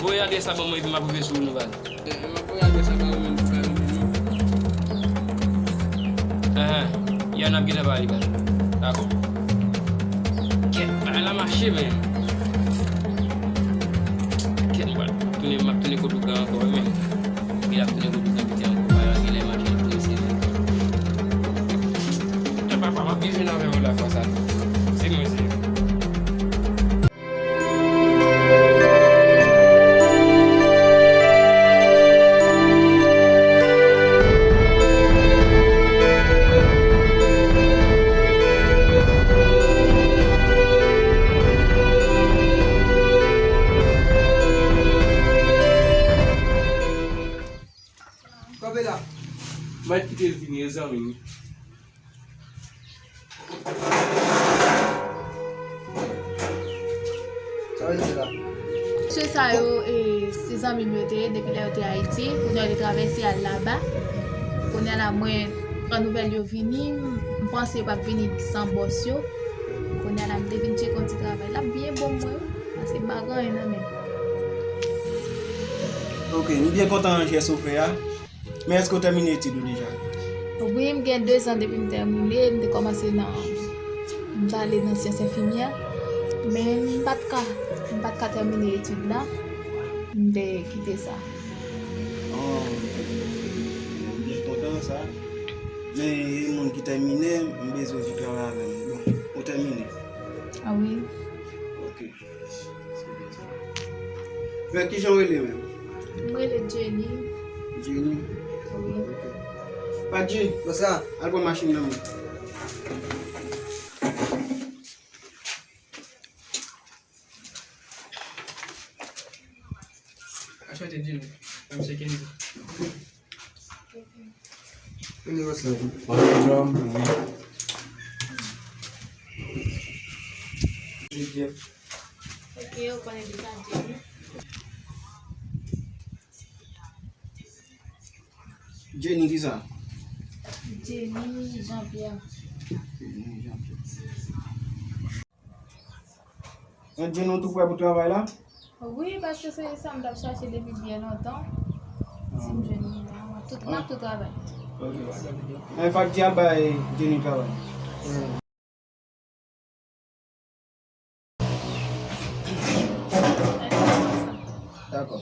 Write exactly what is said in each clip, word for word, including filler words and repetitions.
Voye adrès la ban mwen epi m ap rive sou ou nou baz. M ap voye adrès la ba ou menm pou ka vini non. Enhen. Yè n ap gentan pale baz. Dakò. Kèt, bagay la mache men. Kèt, m pral tounen, m ap tounen kot ougan ankò wi men. Gen ap tounen kot ougan piti ankò. Bagay la genlè mache tou mesye. Kèt papa, m ap byen jwenn avè w la fwa sa. Se mwen se. Kanpe la. Mwen kite l vini, e zanmi m. Sa vle di la. Mesye sa yo, e, se zanmi m yo te ye depi lè yo te Ayiti. Kounye a yo te travèse al laba. Kounye a la, mwen pran nouvèl yo vini, m panse yo p ap vini san bòs yo. Kounye a la, m te vin tcheke yon ti travay. L ap byen bon mwen, wi, paske m pa gen anyen nan men m. Ok, m byen kontan jès ou fè a. Men èske w tèmine etid ou deja? Wi, m gen dezan depi m tèmine. M te kòmanse nan, m t ale nan syans enfimyè. Men m pa t ka, m pa t ka tèmine etid la. M te kite sa. Oh, m byen kontan sa. Men e moun ki tèmine, m bezwen vin travay avè m. Bon, ou tèmine? A wi. Ok. Men kijan w rele menm? M rele Jenny. Jenny? Wi. Ok. Padji, al pran machin nan men. Achete Jenny. Mwen se Kenzo. Vini wè sa. Bonjou. Jeff. Ok, ou konnen deja Jenny. Jenny kisa? Jenny Jean Pierre. Jenny Jean Pierre. Jenny, nou tou prè pou travay la? Wi, paske se sa m t ap chache depi byen lontan. Si m jwenn li la, m ap tou, m ap tou travay. Ok. Fak di al bay Jenny travay. Dakò.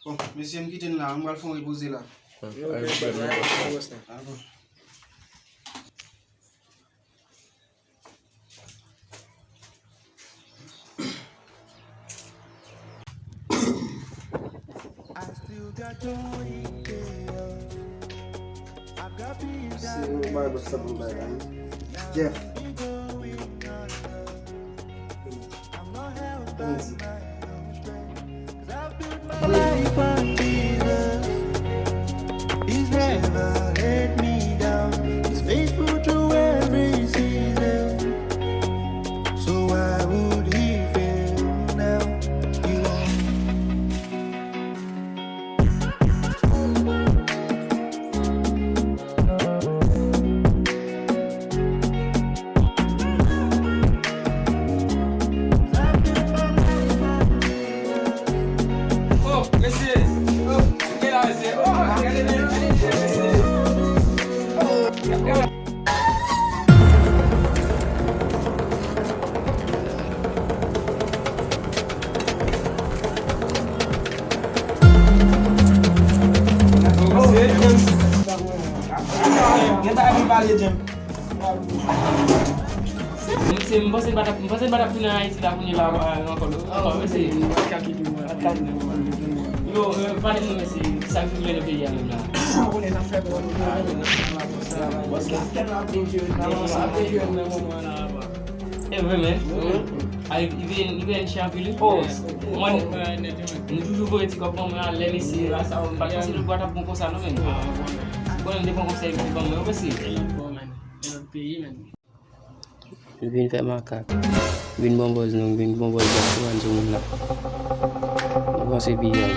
Bon, mesye, m kite n la, m pral fè yon repoze la. Dakò. Se yon bagay bòs sa pou m bay la, wi. Jeff. Ann di. Life and Jesus, He's never let me down. He's faithful through every season. So why would He fail now? He won't. Oh, mesye! Oh, gen la, mesye! Oh, gade, mesye! Oh. Gen bagay pou pale, Jem. Mesye, m panse m pa t ap, m panse m pa t ap tounen Ayiti la kounye la, ankò, ankò, mesye. Yo, pale nou, mesye, sa k vin nan peyi a menm la? Ou konnen n ap fè bon. Bòs la, kèt la ap vin jwe nan moman, ap vin jwe nan moman la. E vre, men. Ay, li vin, li vin chè anpil, wi. Oh, mwen, nou toujou voye ti kòb ban mwen a lè mesye la, sa, m pa t panse nou bwat ap bon konsa, non, men. Konnen m te pran konsèy misye ban mwen, mesye. E lòt bò, man. E lòt peyi, man. Vin fè makak. Vin bon bòz non, vin bon bòz bòz sou moun la. Mwen panse piyay.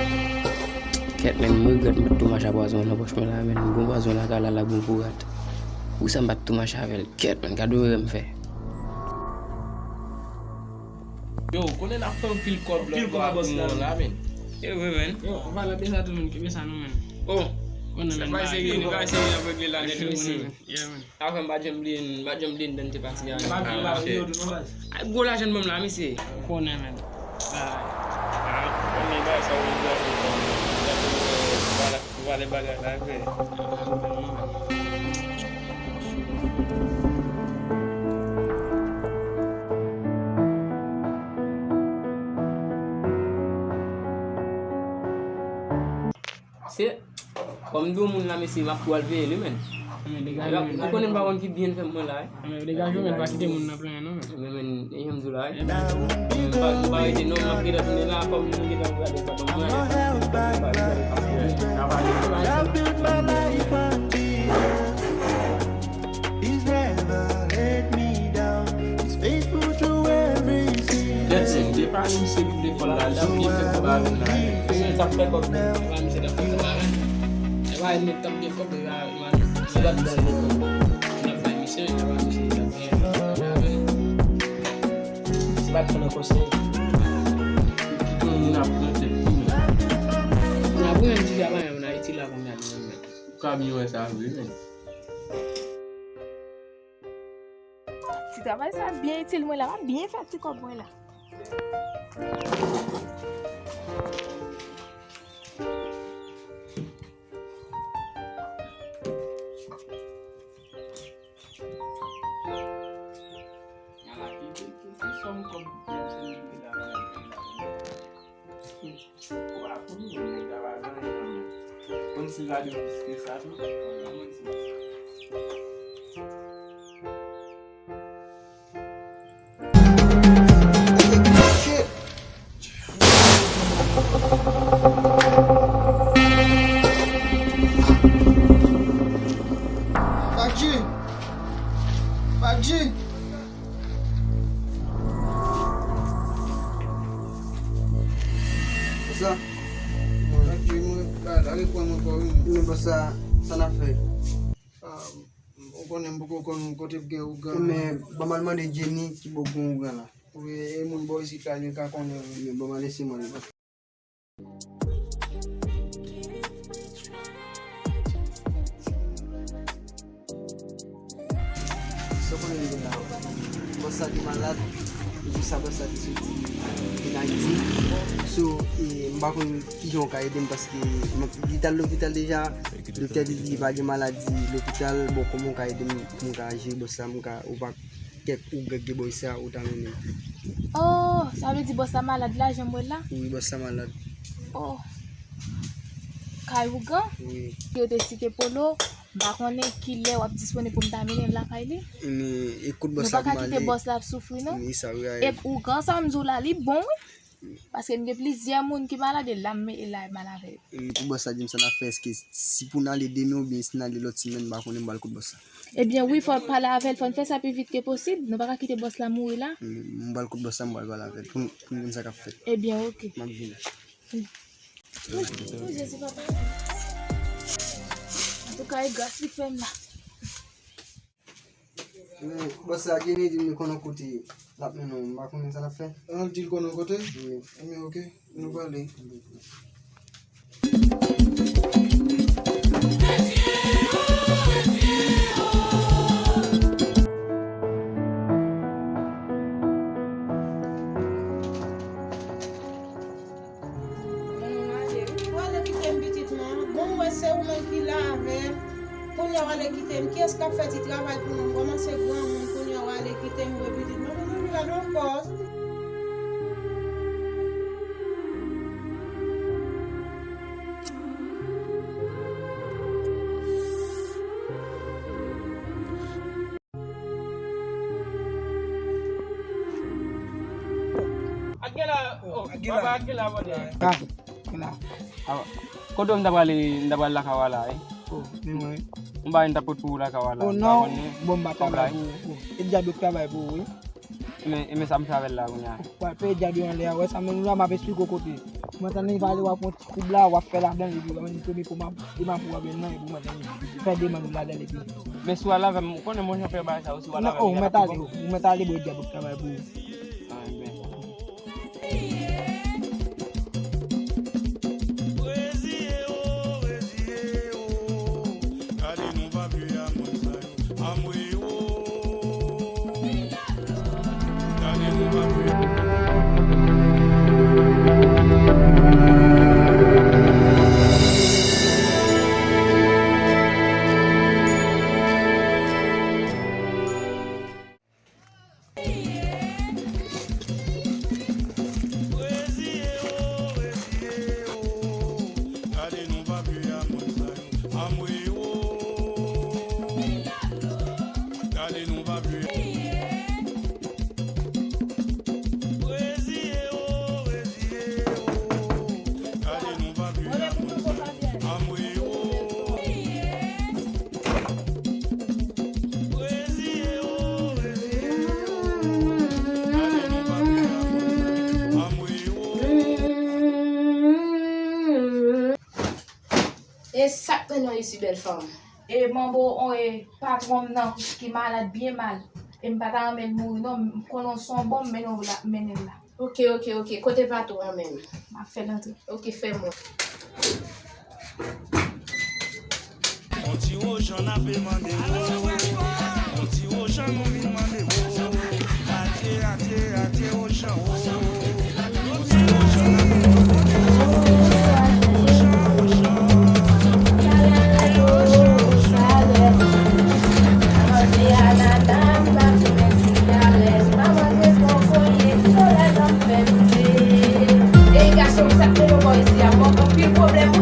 Kèt, men m regrèt m pa t tou mache a pwazon nan pòch mwen la, men m gon pwazon lakay la, la bon pou rat. Pou sa m pa t tou mache avè l. Kèt, men gade erè m fè. Yo, konnen n ap fè anpil kòb lòt bò a pou nou la, men. E vre, men. Yo, valè de sa tou, men, kenbe sa nou, men. Oh. Konnen, men, bagay yo, bagay serye n ap regle la nèt, mesye. Yeah, man. Avè m pa janm bliye, m pa janm bliye n dan te pati a. M pa bliye, m pa bliye yo tou non, baz. Ay, gwo lajan n ban m la, mesye. Ou konnen, men. Ah, konnen bagay sa yo, valè, valè bagay la, vre. Se, kòm m di w moun la, mesye, m ap tou al veye li, men. Men degaje, men. Ou konnen m pa konn ki byen l fè m mwen la, wi. Men degaje, men, pa kite moun nan plenyen non, men. Men, men, e jan m di w la, wi. Men m pa, m pa rete non, m ap gentan tounen la, kòm nou gentan gade sa, kòm nou gade sa. He's never let me down. He's faithful through every season. Gèt se, depi misye vin lekòl la, li oblije fè kòb avè m la. Se sa k fè kòb. Epa misye t ap fè kòb avè m. Epa nèg t ap gen kòb, epa, epa, se pa t nan lekòl. N ap bay misye, epa misye t ap gen kòb avè m. Se pa t pran nan konsèy. Tout moun ap pran tèt pou mwen. N ap pran yon ti travay an Ayiti la kounye a, li menm, men. Ou ka byen wè sa vre, men. Ti travay sa byen itil mwen la, m ap byen fè ti kòb mwen la. Ou pa konn, nèg la pa gen anyen nan men. Konn si l pa gen plis ke sa tou. Shit. Pak G. Pak G. Sa? Mwen, mwen, mwen, pa, pa reprann mwen kò, wi. Men bòs sa, sa n ap fè? Ah, ou konnen m poko konn kote gen ougan. Men, ban m al mande Jenny ki bò gen ougan la. Wi, e moun bò isit la, li ka konnen, wi. Men, ban m al eseye mande. Sa w konnen deja la, bòs la te malad, epi sa bòs la te soti vin Ayiti. So, e, m pa konn kijan w ka ede m, paske m, li t al lopital deja, doktè di li pa gen maladi lopital, bon, kòman w ka ede m pou m ka jere bòs la, m ka, ou pa kèk ougè k gen bò isit la, ou ta renmen. Oh, sa vle di bòs la malad la, jan m wè l la? Wi, bòs la malad. Oh. Kay ougan? Wi. Yo te site Polo, m pa konnen kilè w ap disponib pou m ta mennen l lakay li. Men, e kout bòs la pou m ale. Nou pa ka kite bòs la ap soufri, non. Wi, sa vre. E ougan sa m di w la, li bon, wi. Paske m gen plizyè moun ki malad, e la m, e la m al avè yo. E pou bòs la di m sa n ap fè, èske si pou n ale demen oubyen si n ale lòt semèn, m pa konnen, m pral kout bòs la. Ebyen wi, fò n pale avè l, fò n fè sa pi vit ke posib. Nou pa ka kite bòs la mouri la. M, m pral kout bòs la, m pral pale avè l pou, pou n konn sa k ap fèt. Ebyen, oke. M ap vini. Wi, wi, Jezi, papa. Antouka, e gras li fè m la. Men, bòs la, Jenny di m li konn yon kote l ap mennen w, m pa konnen sa l ap fè. An, l di l konn yon kote? Wi. Ebyen, oke, nou pale. Ou ale kite m pitit mwen. Bon, m wè se ou menm ki la avè m. Kounye a w ale kite m. Kiyès k ap fè ti travay pou nou? M kòmanse granmoun, kounye a w ale kite m vre pitit mwen. Mwen menm la nan pòz. Ak gen la, oh, papa, ak gen la, bòdè. Ah, gen la. Ah, kote m ta prale, m ta pral lakay w la, eh? Oh, men mwen. Yon bagay m t ap pot pou ou lakay ou a la. Oh non, bon, m pa travay pou ou. Oh. E dyab yo k travay pou ou, wi. E men, e men sa m fè avè l la kounye a. Ou pral peye dyab yo anlè a, wè sa menm la m ap esplike w kote. Mwen tann li pale w ap pran ti koub la, w ap fè ladan l, epi w ap vin premye pou m ap, e m ap ou ap vin nan, epi mwen tann li fè demann ou ladan l, epi. Men si w al avè m, ou konnen mwen jan fè bagay sa yo, si w al avè m, ou mèt ale, ou mèt ale, bò dyab yo k travay pou ou. Ah, men. E sa k pran nan isi, bèl fanm? E manbo, on, e patwon m nan ki malad byen mal. E m pa ta renmen l mouri non, m konnen w se yon bon, m mennen w la, mennen l la. Ok, ok, ok. Kote patwon an menm? M ap fè l antre. Ok, fè mwen. On ti wojan n ape mande wo. On ti wojan nou vin mande wo. Atye, atye, atye wojan wo. On ti wojan n ape mande wo. Wojan, wojan. Ey gason, sa k mennen w bò isi a? Bon, anpil pwoblèm